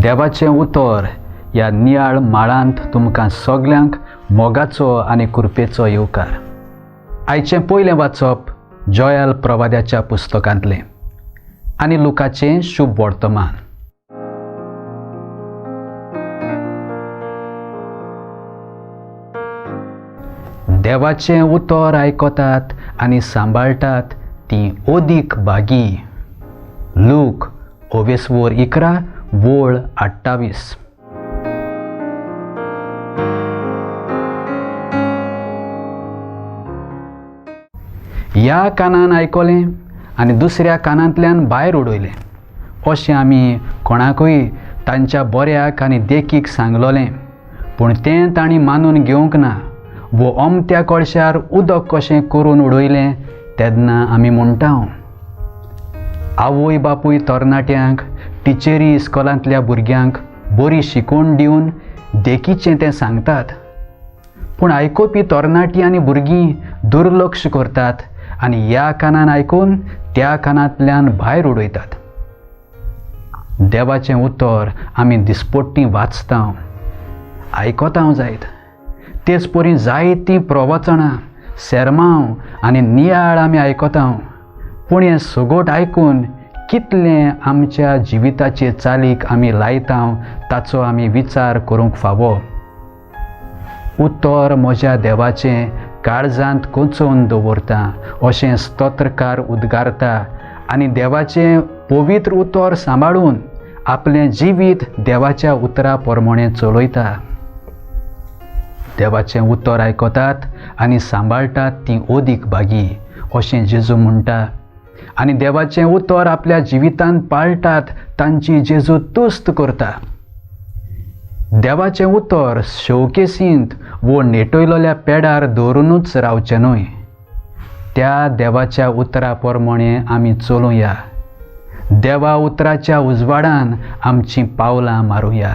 देवाचें उतर ह्या नियाळ माळांत तुमकां सगल्यांक मोगाचो आनी कृपेचो येवकार. आयचें पयलें वाचप जोयल प्रवाद्याच्या पुस्तकांतलें आनी लुकाचें शुभ वर्तमान. देवाचें उतर आयकतात आनी सांबाळटात ती अदीक भागी. लूक ओवेसवोर 11 वोळ 28. ह्या कानान आयकलें आनी दुसऱ्या कानांतल्यान भायर उडयलें अशें आमी कोणाकूय तांच्या बऱ्याक आनी देखीक सांगलोलें, पूण तें तांणी मानून घेवंक ना. वो अमत्या कळशार उदक कशें करून उडयलें तेन्ना आमी म्हणटा, आवय बापूय तरणाट्यांक टिचरी इस्कोलांतल्या भुरग्यांक बरी शिकवण दिवन देखीचें तें सांगतात, पूण आयकुपी तरणाटी आनी भुरगीं दुर्लक्ष करतात आनी ह्या कानान आयकून त्या कानांतल्यान भायर उडयतात. देवाचें उतर आमी दिसपट्टी वाचता, आयकता जायत, तेच परी जायतीं प्रवचनां, सेरमांव आनी नियाळ आमी आयकता, पूण हें सगट आयकून कितलें आमच्या जिविताचे चालीक आमी लायता ताचो आमी विचार करूंक फावो. उतर म्हज्या देवाचें काळजांत कोंचोवन दवरता अशें स्तोत्रकार उद्गारता आनी देवाचें पवित्र उतर सांबाळून आपलें जिवीत देवाच्या उतरा प्रमाणें चलयता. देवाचें उतर आयकतात आनी सांबाळटात ती अदीक भागी अशें जेजू म्हणटा आनी देवाचें उतर आपल्या जिवितांत पाळटात तांची जेजू तुस्त करता. देवाचें उतर शोकेसींत वो नेटयलोल्या पेडार दवरुनूच रावचें न्हय, त्या देवाच्या उतरा प्रमाणें आमी चलुया. देवा उतराच्या उजवाडान आमचीं पावलां मारुया.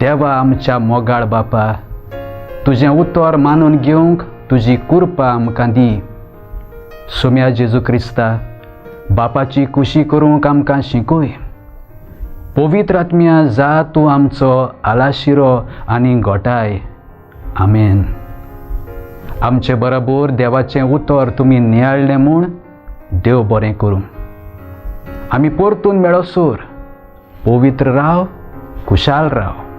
देवा आमच्या मोगाळ बापा, तुजें उतर मानून घेवंक तुजी कृपा आमकां दी. सोम्या जेजू क्रिस्ता, बापाची खुशी करूंक आमकां शिकय. पवित्र आत्म्या जा तूं आमचो आलाशिरो आनी गोठाय. आमेन. आमचे बरोबर देवाचें उतर तुमी नियाळ्ळें म्हूण देव बरें करूं. आमी परतून मेळोसर पवित्र राव, खुशाल राव.